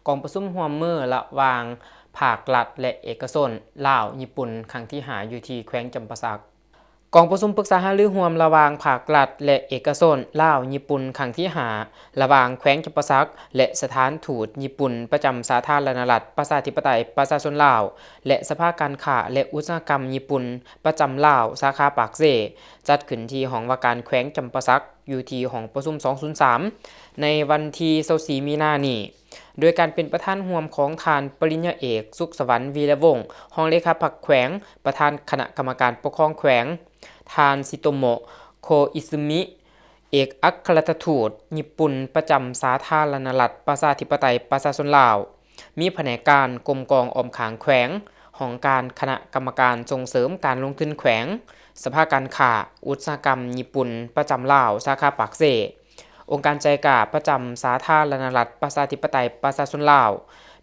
ກອງປະຊຸມຮ່ວມມືລະຫວ່າງພາກລັດ ແລະ ເອກະຊົນ ລາວ-ຍີ່ປຸ່ນ ຄັ້ງທີຫ້າ ຢູ່ທີ່ແຂວງຈຳປາສັກ. ກອງປະຊຸມປຶກສາຫາລືຮ່ວມລະຫວ່າງພາກລັດ ແລະ ເອກະຊົນ ລາວ-ຍີ່ປຸ່ນ ຄັ້ງທີຫ້າ ລະຫວ່າງແຂວງຈຳປາສັກ ແລະ ສະຖານທູດຍີ່ປຸ່ນປະຈຳສາທາລະນະລັດ ປະຊາທິປະໄຕ ປະຊາຊົນລາວ ແລະ ສະພາການຄ້າ ແລະ ອຸດສາຫະກຳຍີ່ປຸ່ນ ປະຈຳລາວ ສາຂາປາກເຊ ຈັດຂຶ້ນທີ່ຫ້ອງວ່າການແຂວງຈຳປາສັກ ຢູ່ທີ່ຫ້ອງປະຊຸມສອງສູນສາມ ໃນວັນທີຊາວສີ່ ມີນານີ້ ໂດຍການເປັນປະທານຮ່ວມຂອງທ່ານປະລິນຍາເອກ ສຸກສະຫວັນ ວີລະວົງ ຮອງເລຂາພັກແຂວງ, ປະທານຄະນະກຳມະການປົກຄອງແຂວງ, ທ່ານ ຊິໂຕໂມະ ໂຄອິຊຶມິ ເອກອັກຄະລັດຖະທູດຍີ່ປຸ່ນປະຈຳສາທາລະນະລັດ ປະຊາທິປະໄຕ ປະຊາຊົນລາວ, ມີພະແນກການກົມກອງອ້ອມຂ້າງແຂວງ, ຫ້ອງການຄະນະກຳມະການສົ່ງເສີມການລົງທຶນແຂວງ, ສະພາການຄ້າອຸດສາຫະກຳຍີ່ປຸ່ນປະຈຳລາວ ສາຂາປາກເຊ, ອົງການໄຈກາປະຈຳສາທາລະນະລັດ ປະຊາທິປະໄຕ ປະຊາຊົນລາວ,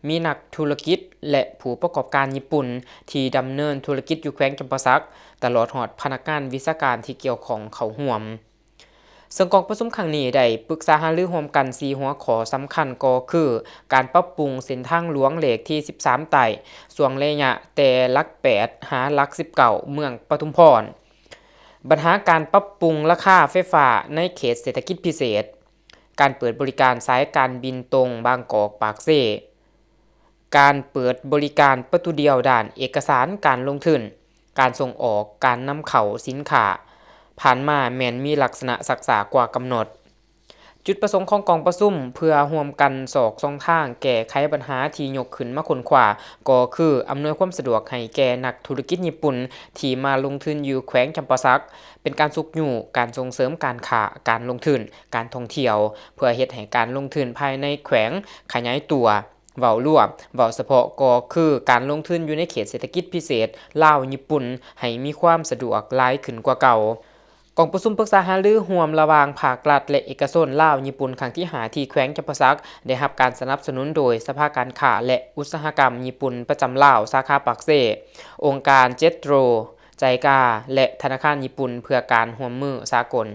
ມີນັກທຸລະກິດ ແລະ ຜູ້ປະກອບການຍີ່ປຸ່ນທີ່ດຳເນີນທຸລະກິດຢູ່ແຂວງຈຳປາສັກ, ຕະຫຼອດຮອດພະນັກງານວິຊາການທີ່ກ່ຽວຂ້ອງເຂົ້າຮ່ວມ. ເຊິ່ງກອງປະຊຸມຄັ້ງນີ້ໄດ້ປຶກສາຫາລືຮ່ວມກັນສີ່ຫົວຂໍ້ສຳຄັນ ກໍຄື ການປັບປຸງເສັ້ນທາງຫຼວງເລກທີສິບສາມໃຕ້ ຊ່ວງໄລຍະແຕ່ຫຼັກແປດຫາຫຼັກສິບເກົ້າ ເມືອງປະທຸມພອນ, ບັນຫາການປັບປຸງລາຄາໄຟຟ້າໃນເຂດເສດຖະກິດພິເສດ, ການເປີດບໍລິການສາຍການບິນຕົງບາງກອກ-ປາກເຊ, ການເປີດບໍລິການປະຕູດຽວດ້ານເອກະສານການລົງທຶນ, ການສົ່ງອອກ, ການນຳເຂົ້າສິນຄ້າ ຜ່ານມາແມ່ນມີລັກສະນະຊັກຊ້າກວ່າກຳນົດ. ຈຸດປະສົງຂອງກອງປະຊຸມເພື່ອຮ່ວມກັນຊອກຊ່ອງທາງແກ້ໄຂບັນຫາທີ່ຍົກຂຶ້ນມາຄົ້ນຄວ້າ ກໍຄືອຳນວຍຄວາມສະດວກໃຫ້ແກ່ນັກທຸລະກິດຍີ່ປຸ່ນທີ່ມາລົງທຶນຢູ່ແຂວງຈຳປາສັກ, ເປັນການຊຸກຍູ້ການສົ່ງເສີມການຄ້າ, ການລົງທຶນ, ການທ່ອງທ່ຽວ ເພື່ອເຮັດໃຫ້ການລົງທຶນພາຍໃນແຂວງຂະຫຍາຍຕົວ. ເວົ້າລວມ, ເວົ້າສະເພາະກໍຄືການລົງທຶນຢູ່ໃນເຂດເສດຖະກິດພິເສດລາວ-ຍີ່ປຸ່ນ ໃຫ້ມີຄວາມສະດວກຫຼາຍຂຶ້ນກວ່າເກົ່າ. ກອງປະຊຸມປຶກສາຫາລືຮ່ວມລະຫວ່າງພາກລັດ ແລະ ເອກະຊົນລາວ-ຍີ່ປຸ່ນ ຄັ້ງທີຫ້າ ທີ່ແຂວງຈຳປາສັກ ໄດ້ຮັບການສະໜັບສະໜູນໂດຍສະພາການຄ້າ ແລະ ອຸດສາຫະກຳຍີ່ປຸ່ນປະຈຳລາວ ສາຂາປາກເຊ, ອົງການເຈັດໂຣ, ໄຈກາ ແລະ ທະນາຄານຍີ່ປຸ່ນເພື່ອການຮ່ວມມືສາກົນ.